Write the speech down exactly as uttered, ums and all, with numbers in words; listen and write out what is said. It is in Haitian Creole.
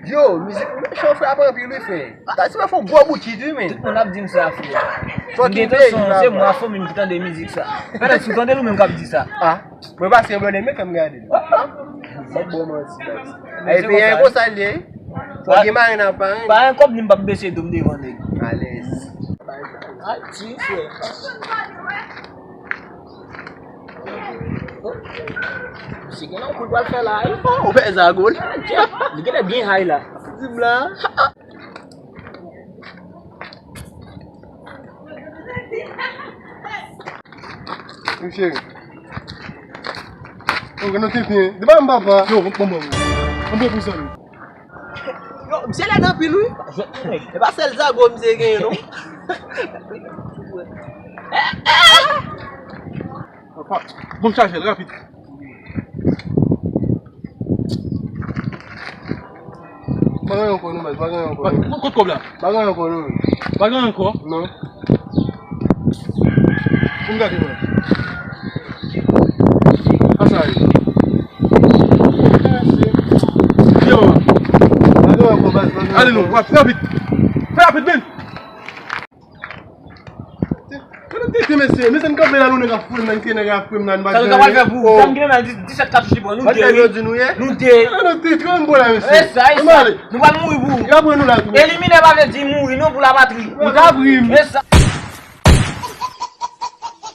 Yo, mizik mwen cho frape anpil wi frè. Sa se fè yon gwo bout chit wi men. Tout moun ap di m sa frè. Fòk m gen te son, se mwen a fanmi m ki tande mizik sa. Pèdèt si w tande l ou menm k ap di sa. Ah, mwen pase yon blòdè men fè m gade l. M ap ba w manti guys. Epi yon konsa l ye. Fòk gen maren nan parenn. Pa yon kòb ni m p ap bese do m devan nèg. Alèz. Ay ti frè. Misye gen nan kou l pral fè la wi. Ou fè zago l. Li genlè byen hay la. Di m la. Wi cheri. Ou gen nou tenten. Di pa m papa. Yo, bon bon bon. Bon bon pou zanmi. Yo, misye lèd anpil wi. E pa sèl zago misye genyen non. Bon chaje l rapid. Pa gen ankò non, baz, pa gen ankò. Kot kòb la? Pa gen ankò non. Pa gen ankò? Non. Pou m gade mwen. Asa ye. Yo. Pa gen ankò, baz, pa gen ankò. Ale non, fè rapid. Fè rapid men. Gade tete mesye, mesye n kanpe la nou nèg ap fouye m nan, nèg ap fouye m nan. Sa nou ta pral fè pou ou? Zam ki nan men disèt katouch li pran, nou de wi. Nou de. Gade tete, gade bon la mesye. E sa, e sa. Nou pral mouri pou ou. Y ap pran nou la tou. Elimine pa vle di mouri non pou lapatri. Ou ta pri m. E sa.